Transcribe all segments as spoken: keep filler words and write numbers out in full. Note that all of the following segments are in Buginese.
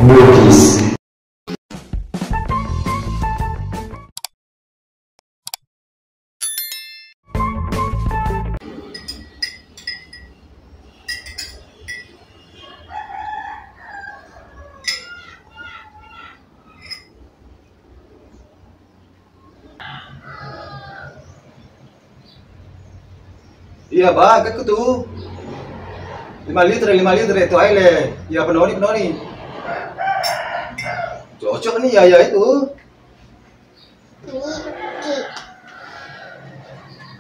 Bugis. Iya, Bang, ke tu. Lima liter, lima liter itu aja le. Iya, penoni, penoni. Cocok nih, ya, ya itu.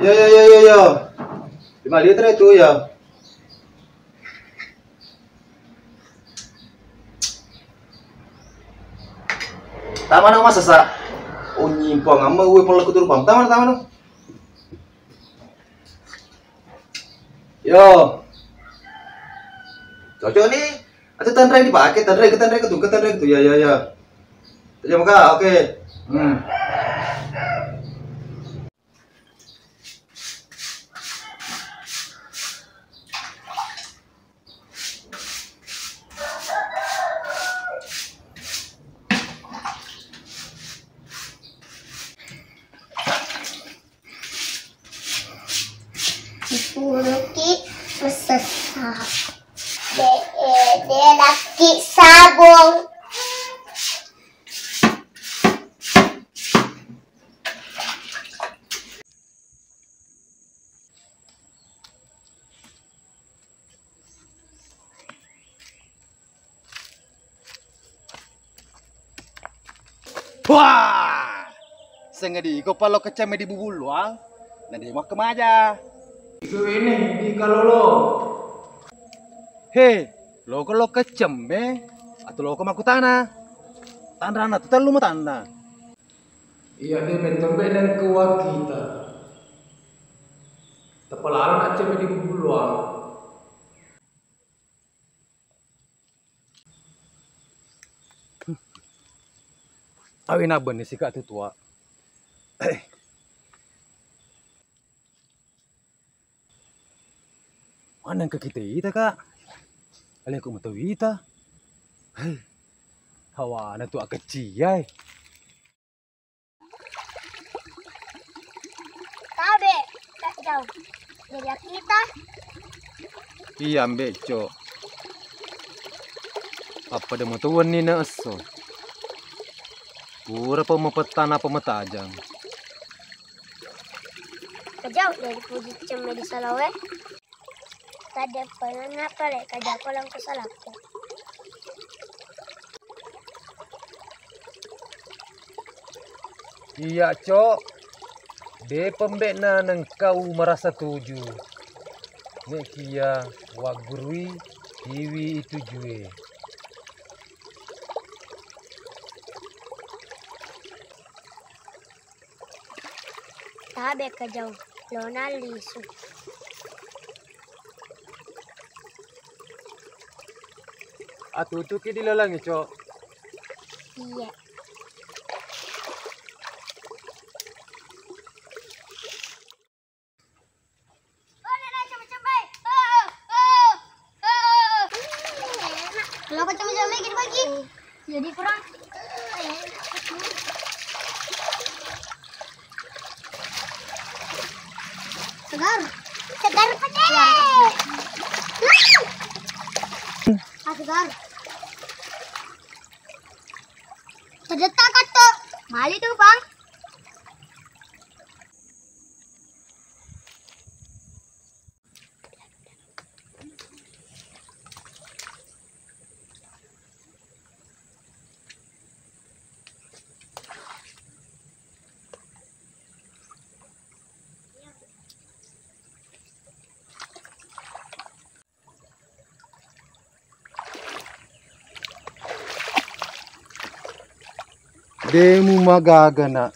Iya, iya, iya, iya, iya. Lima liter itu ya. Tamano masa sa. Onyi pong amma uwe pole kuturu pam. Tamano, tamano. Yo. Cocok nih. Atau tanrai dipakai, tanrai ke, tanrai ke tuh, ke tanrai ke tuh. Ya, ya, ya. Terima kasih. Oke. Hmm. Dipuluki mesessa. De, eh, de laki sabong. Wah! Sengedi ko palo kecemme di bubulluang, na de makkemaja. Itu ini di kalolo. He, loko lo kecemme atau loko makutana? Tanrana tu tellu matanna. Iya, de metto be nengka wakita. Tepalala na cemme di bubulluang. Awena benni sika tu tua. Maneng ke kita ita, Kak. Aleko mata wita. Hei. Hawana tu akeciai. Tabe, Kak Jau. Jadi kita. Iya, ambe, Cok. Apa de moto wenni na esso. Pura pemapettana pemetajang. Kak Jau, jadi puji cemme di salawe. Tadde pengenna pale kajako langko salakko. Iya, Cok. De pembe'na nengkau marasa tuju. Nekia waggurui tiwi itujue. Tabe Kak Jau, lona lisu. Atutuki di lalangi, Cok. Iya. Kalau kacang-kacang lagi dibagi. Jadi kurang. Segar. Segar pete. Ah, segar. Sedeta kato. Mali tu, Bang. De mumagaga, Nak.